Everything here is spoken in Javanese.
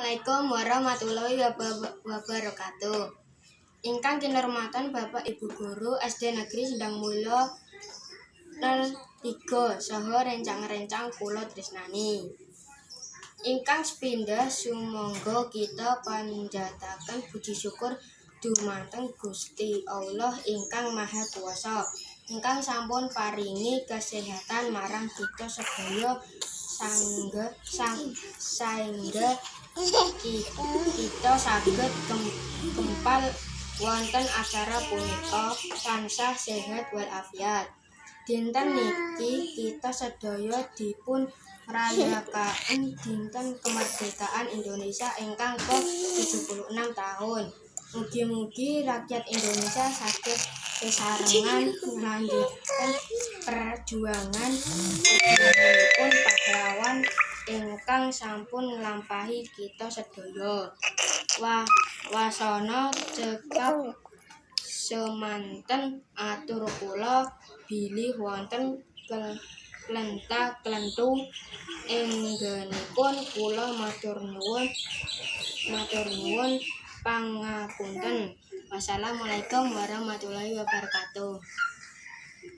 Assalamualaikum warahmatullahi wabarakatuh. Ingkang kinurmatan Bapak Ibu guru SD Negeri Sendangmulyo 03 saha rencang-rencang kula tresnani. Ingkang sepindhah, sumangga kita panjataken puji syukur dumateng Gusti Allah ingkang Maha Kuwasa ingkang sampun paringi kesehatan marang kita sedaya saengga kita saged kempal wonten acara punika tansah sehat walafiat. Dinten niki kita sedaya dipun rayakaken dinten kemerdekaan Indonesia ingkang ke-76 tahun. Mugi-mugi rakyat Indonesia saged sesarengan nglanjutaken perjuangan perjuanganipun pahlawan ingkang sampun nglampahi kita sedaya. Wasana cekap semanten, atur kula bilih wonten klenta klentu anggenipun kula matur nyuwun pangapunten. Wassalamualaikum warahmatullahi wabarakatuh.